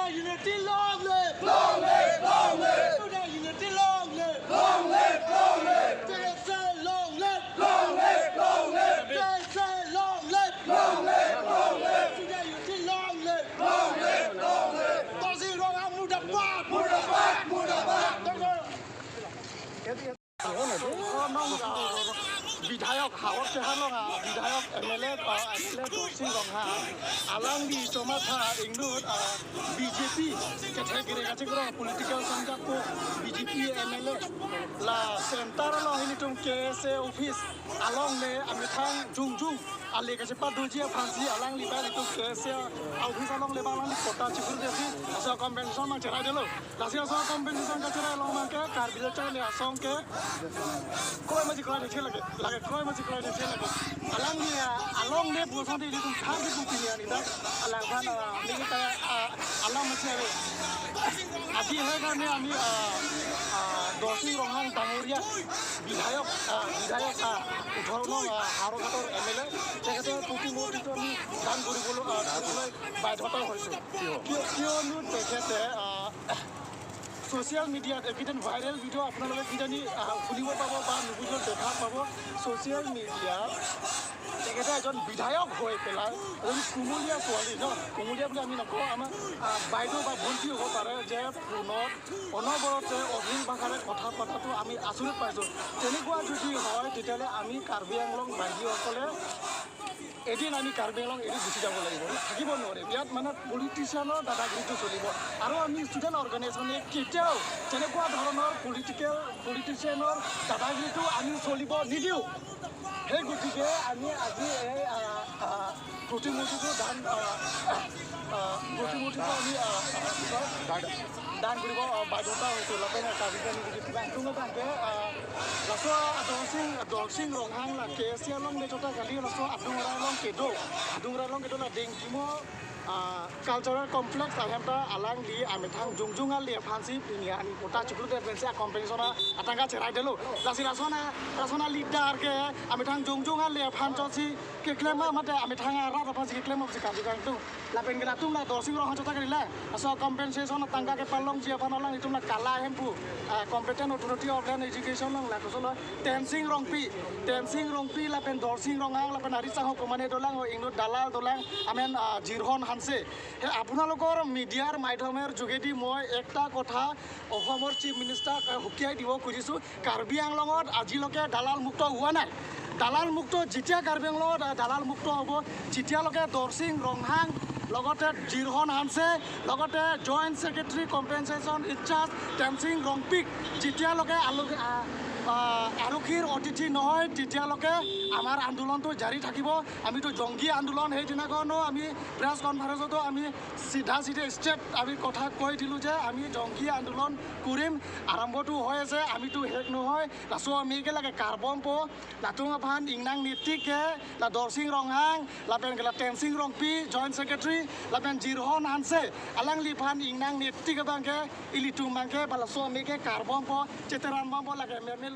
Unity long live! Long live! Long live! Student Unity long live! Long live! Long live! KSA long live! Long live! Long live! KSA long live! Long live! Long live! Student Unity long live! Long live! Long live! Dorsing Ronghang Murdabad! Murdabad! Murdabad! বিধায়ক সাহস তেহালং বিধায়ক M L A Dorsing Ronghang আলাংদি চমাথা ইংলুত BJP কেথেগিৰি কাছে political সংজাকো বিজেপি এম এল এ লা সেন্টার লং হিনিতুম K S A office along le ami thang jung jung ali ka pa doji phansi alang li ba litum K S A office along le ba lang kota chikur desi aso compensation mang cherai delo lasi aso compensation ka cherai long mang ke Karbi cha le asong ke koi ma ji koi de lage lage koi ma ji koi de lage alang ni along le bo sa de litum thang ki pi ni da alang phan ni ta alang ma che আজি সেইকাৰণে আমি দৰচিং ৰংহাং ডাঙৰীয়া বিধায়ক 18 নং হাওৰাঘাটৰ M L এ, তেখেতৰ প্ৰতিমূৰ্তিটো আমি দান কৰিবলৈ বাধ্যতা হৈছোঁ। কিয়নো তেখেতে ছ'চিয়েল মিডিয়াত এইকেইদিন ভাইৰেল ভিডিঅ' আপোনালোকে কিজানি শুনিব পাব বা নুবুজিলেও দেখা পাব। ছ'চিয়েল মিডিয়াত তেখেতে এজন বিধায়ক হৈ পেলাই এজন কুমলীয়া ছোৱালী ন, কুমলীয়া বুলি আমি নকওঁ, আমাৰ বাইদেউ বা ভণ্টি হ'ব পাৰে, যে ফোনত অনবৰতে অশ্লীল ভাষাৰে কথা পতাটো আমি আচৰিত পাইছোঁ। তেনেকুৱা যদি হয়, তেতিয়াহ'লে আমি কাৰ্বি আংলং বাইদেউসকলে এদিন আমি কাৰ্বি আংলং এৰি গুচি যাব লাগিব, থাকিব নোৱাৰিম ইয়াত। মানে পলিটিচিয়ানৰ দাদাগিৰিটো চলিব আৰু আমি ষ্টুডেণ্ট অৰ্গেনাইজেশ্যনে কেতিয়াও তেনেকুৱা ধৰণৰ পলিটিচিয়ানৰ দাদাগিৰিটো আমি চলিব নিদিওঁ। সেই গতিকে আমি আজি এই প্ৰতিমূৰ্তিটো দান প্ৰতিমূৰ্তিটো আমি কি কয়, দান কৰিব বাধ্যতা হৈছোঁ। লগতে Karbi লাso Dorsing Ronghang la KSC long le chota gali laso Adung long kedo Adung long kedo la dengkimo cultural complex ahemta alang li amethang jung jung ali phansi pinia ani kota chukru de pense compensation atanga cherai delo lasi rasona rasona leader ke amethang jung jung ali phan chosi ke claim mate amethang ra ra phansi ke claim si kaji kang tu la pen gela tum la Dorsing Ronghang chota gali la aso compensation tangka ke palong jia phan lang itum la kala hempu competent authority of land education long la kosolo Tensing Rongpi, Tensing Rongpi la pen Dorsing Ronghang la pen Arisa ho komane dolang ho ingno dalal dolang amen জিৰহন হানছে। সেই আপোনালোকৰ মিডিয়াৰ মাধ্যমৰ যোগেদি মই একটা কথা অসমৰ chief মিনিষ্টাৰক সকীয়াই দিব খুজিছোঁ, কাৰ্বি আংলঙত আজিলৈকে দালাল মুক্ত হোৱা নাই। দালাল মুক্ত যেতিয়া কাৰ্বি আংলঙত দালাল মুক্ত হ'ব, যেতিয়ালৈকে দৰচিং ৰংহাং লগতে জিৰহন হানছে লগতে joint secretary compensation in charge Tensing ৰংপিক যেতিয়ালৈকে আৰক্ষীৰ অতিথি নহয়, তেতিয়ালৈকে আমাৰ আন্দোলনটো জাৰি থাকিব। আমিতো জংগী আন্দোলন, সেইদিনাখনো আমি প্ৰেছ কনফাৰেঞ্চতো আমি চিধা চিধি ষ্ট্ৰেট আমি কথা কৈ দিলোঁ যে আমি জংগী আন্দোলন কৰিম। আৰম্ভটো হৈ আছে, আমিতো শেষ নহয়। লাচো আমি লাগে কাৰ্বন প লাটুং ফান ইংনাং নীতিকে লা দৰচিং ৰংহাং লাপেন গেলা টেনচিং ৰংপি জইণ্ট ছেক্ৰেটাৰী লাপেন জিৰহন হানছে আলাং লিফান ইংনাং নীতিকে বাংকে ইলিটুং বাংকে বা লাচো আমি কে কাৰ্বন প চেতেৰান বম লাগে মেল।